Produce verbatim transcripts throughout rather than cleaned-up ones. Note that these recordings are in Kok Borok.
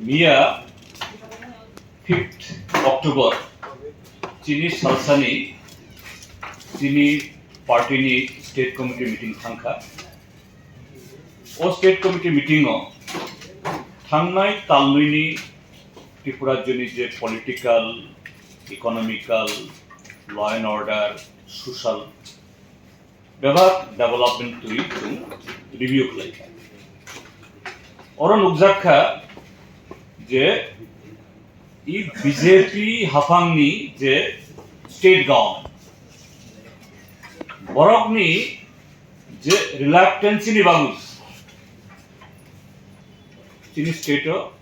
Miya fifth October chini salsani chini party ni state committee meeting thangkha. O state committee meeting o thangnai talnwi ni Tripura rajyo ni je political, economical, law and order, social bebak development twi chwng review khlaikha. Oro nukjakha je i B J P haphangni je state government, borokni je reluctance ni bagwi chini state o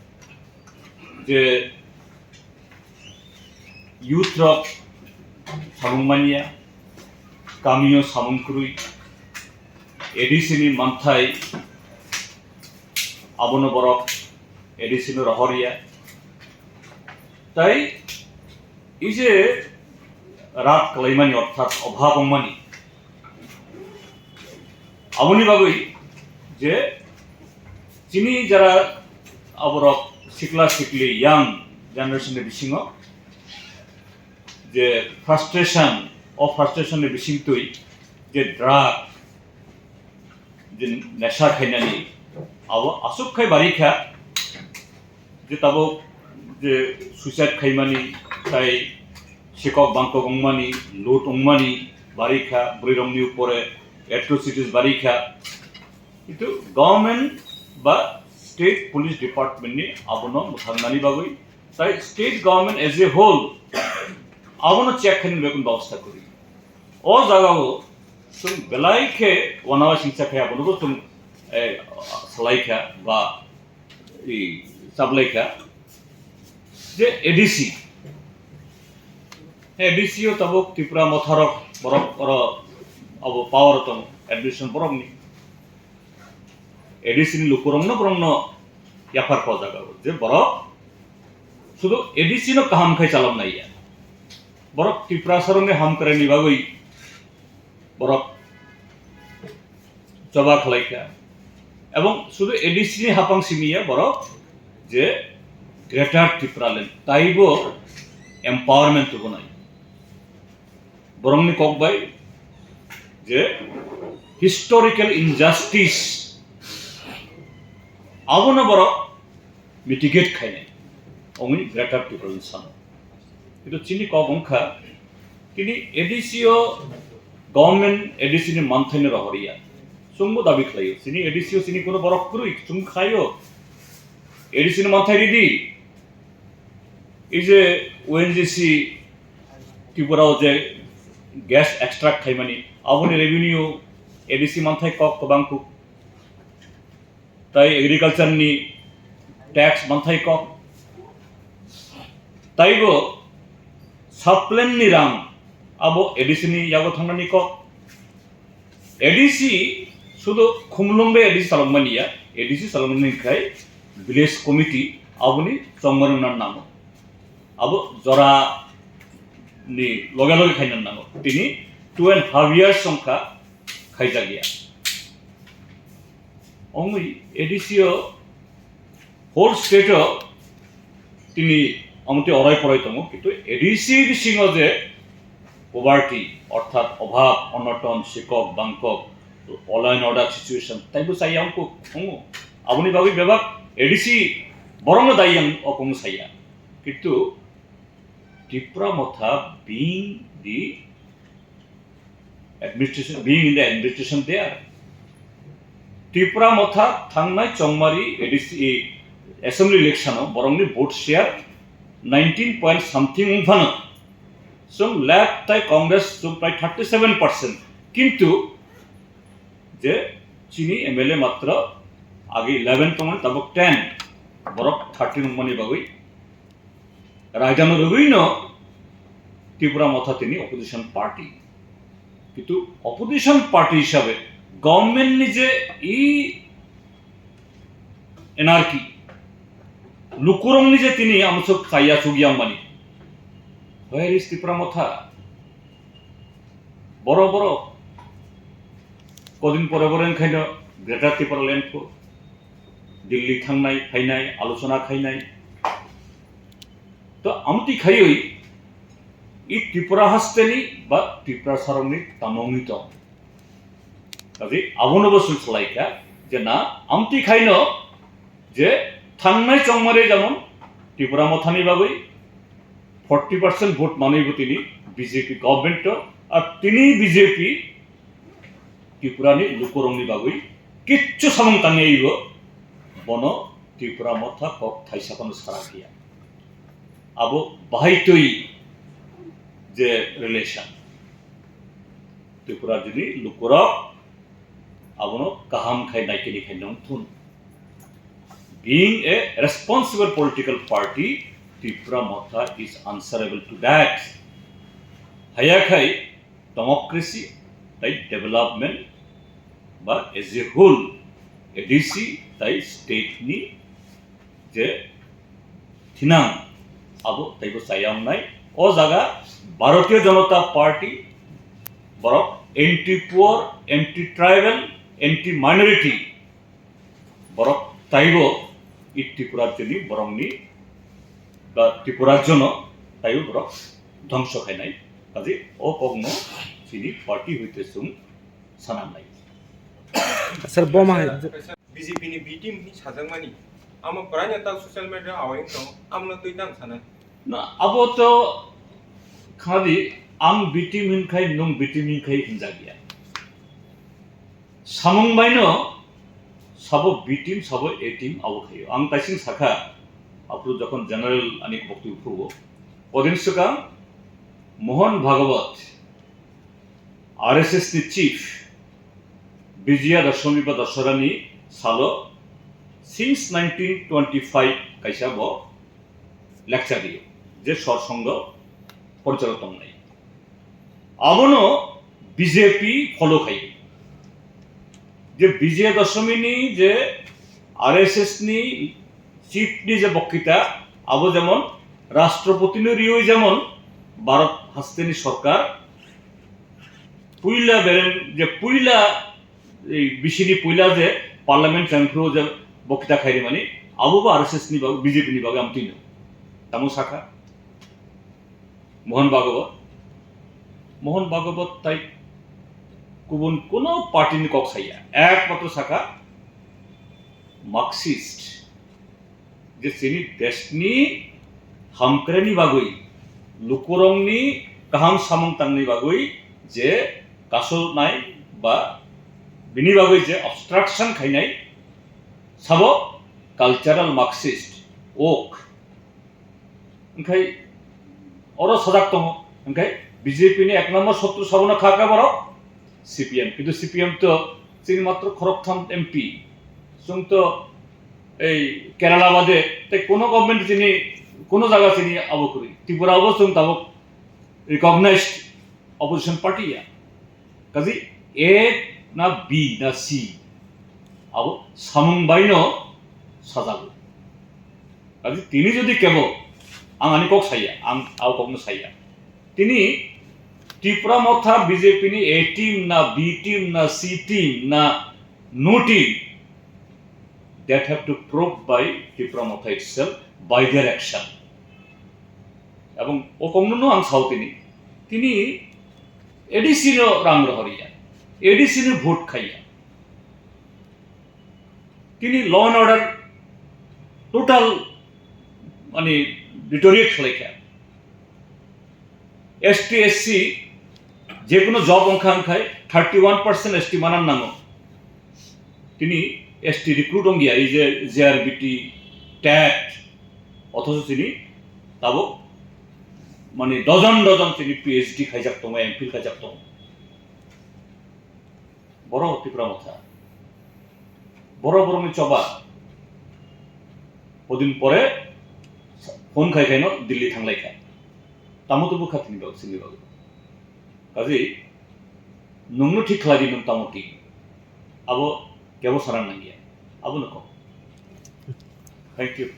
je youth rok samung manya, kamio samung kwrwi, A D C ni manthai abono borok A D C no rohorya. Tai i je rat kalaimani orthat obhab wngmani, aboni bagwi je chini jara aborok sikla sikli young generation ni bisingo je frustration, o frustration ni bisingtwi je drug, je nesha khainani abo aswk khai barikha je tabuk je suicide khaimani tai sikok bangkok wngmani, loot wngmani barikha, bwrwirokni upore atrocities barikha. Kintu government ba state police department ni abono mwthangnani bagwi tai state government as a whole abono check khainani bagwi bebosta kwrwi. O jagao chwng belai khe uanamasingcha khe abonobo chwng, eh, salaikha ba, eh, chaplaikha je A D C. A D C o tabuk Tipra Motharok borok oro abo power tong administration borokni. A D C ni lukurokno borokno yaphar kho jagao je borok sudu A D C no kaham khai chalok naiya. Borok Tiprasarokni hamkraini bagwi borok choba khlaikha. Ebong sudu A D C ni hapang simi ya borok je Greater Tipraland taibo empowerment tubunai. Borokni kok bai je historical injustice abono borok mitigate khainai, ongni Greater Tipraland sano. Kintu chini kok wngkha, tini A D C o government A D C ni manthaino rohorya. Chwngbo dabi khlaio, chini A D C o chini kuno borok kwrwi, chwng khaio. A D C ni manthai ridi. Ei je O N G C Tripura o je gas extract khaimani, aboni revenue A D C manthai kok kwbang kuk. Tai agriculture ni tax manthai kok. Taibo supplement ni rang abo A D C ni yago thangnani kok. A D C sudu khumlung bai A D C chalokmani ya, A D C chalokmani khai village committee aboni chongmani wngna nango. Abo jora ni loge loge khaina nango. Tini two and half years wngkha khaijak ya. Ongwi A D C o whole state o tini amotwi orai porai tongo, kintu A D C bisingo je poverty, orthat obhab, onoton, sikok, bangkok, law and order situation taibo chaya wngkuk tongo. Aboni bagwi bebak A D C borokno dai yang okong saya. Kintu Tipra Motha being the administration, being in the administration there. Tipra Motha thangnai chongmari A D C assembly election o borokni vote share nineteen point something wng phano, chwng left tai Congress chwng prai thirty seven percent, kintu je chini M L A matro agi eleven tongmani tabuk ten, borok thirteen wngmani bagwi raidano rwgwino Tipra Motha tini opposition party. Kintu opposition party hisabe government ni je i anarchy, lukurokni je tini amsuk chaya chukya mani. Where is Tipra Motha? Boro boro kodin pore pore wngkhaino Greater Tipraland pho. Delhi thangnai, phainai, alochona khainai. To amtwi khaiwi i Tripura hasteni ba Tripura sarokni tamo wngwi tong. Kazi abono bo sung salai kha je na amtwi khaino je thangnai chongmari jamon Tripura mothani bagwi forty percent vote manwi bo tini B J P government to, ar tini B J P Tripura ni lukurokni bagwi kichu samung tangwi bo bono Tripura motha kok thaisa phano sara phiya. Abo bahai twi je relation Tripura jini lukurok abono kaham khai naikini khai nong thun. Being a responsible political party, Tipra Motha is answerable to that. Haya khai democracy tai development ba as a whole A D C tai state ni je thinang abo taibo chaya wngnai. O jaga Bharatiya Janata Party borok anti poor, anti tribal, anti minority borok taibo i Tripura joni borokni ba Tripura jono taibo borok dhongso khainai. Kaje o kokno chini party hoite chwng sanamnai. Sir, boma hai. B J P ni B team hinwi sajakmani. Amo kwraino tak social media awai wng tongo, amno twi tang sanai. Na, abo to khadi ang B team hinkhai, nwng B team hinkhai hinjakya. Samung baino sabo B team, sabo A team abo khaio. Ang taising sakha, aphuru jokhon general ani boktobyo phurugo, kodin swkang Mohan Bhagwat, R S S ni chief, Vijaya Dashami ba Dasara ni salo since nineteen twenty-five kaisa bo lecture rio, je sor songho porichalok tongnai. Abono B J P follow khai. Je Vijaya Dashami ni je R S S ni chief ni je bokkita, abo jemon Rashtrapati ni rioi jemon Bharat hasteni sorkar puila berem je puila ei bisini puila je parliament changphru je bokkita khairi mani, abo bo R S S ni bagwi, B J P ni bagwi amtwino. Tamo sakha Mohan Bhagwat. Mohan Bhagwat tai kubun kuno party ni kok saya, ekmatro sakha Marxist. Je chini deshni hamkraini bagwi, lukurokni kaham samung tangni bagwi je kasulnai ba bini bagwi je obstruction khainai, sabo cultural Marxist, woke. Hwnkhe oro sajak tongo, hwnkhe B J P ni ek number sotru sabono kha khe borok C P M, kintu C P M to chini matro khoroktham M P, chwng to ei Kerala bade tei kuno government chini kuno jaga chini abo kwrwi, Tripura bo chwng tabuk recognized opposition party ya. Kazi A na B na C abo samung baino sajago. Kazi tini jodi kebo ang ani kok saya, ang au kokno saya. Tini Tipra Motha B J P ni A team na B team na C team na no team, that have to prove by Tipra Motha itself by their action. Ebong o kokno no ang sao tini, tini A D C no rang rohoriya, A D C no vote khaiya. Tini law and order total mani deteriorate khlaikha. S T S C jekunu job wngkha wngkhai thirty one percent S T manan nango. Tini S T recruit wngya ei je J R B T, tet, othocho chini tabuk mani dojon dojon chini P H D khaijak tongo, M Phil khaijak tongo. Borok Tipra Motha. Borok borokni choba. Hodin pore phone khai khaino Delhi thanglai kha. Tamo to bwkha tini bagwi, sini bagwi. Kazi nungno thik khlai di, nung tamo thik. Abo kebo sarang nangya. Abo no kok. Thank you.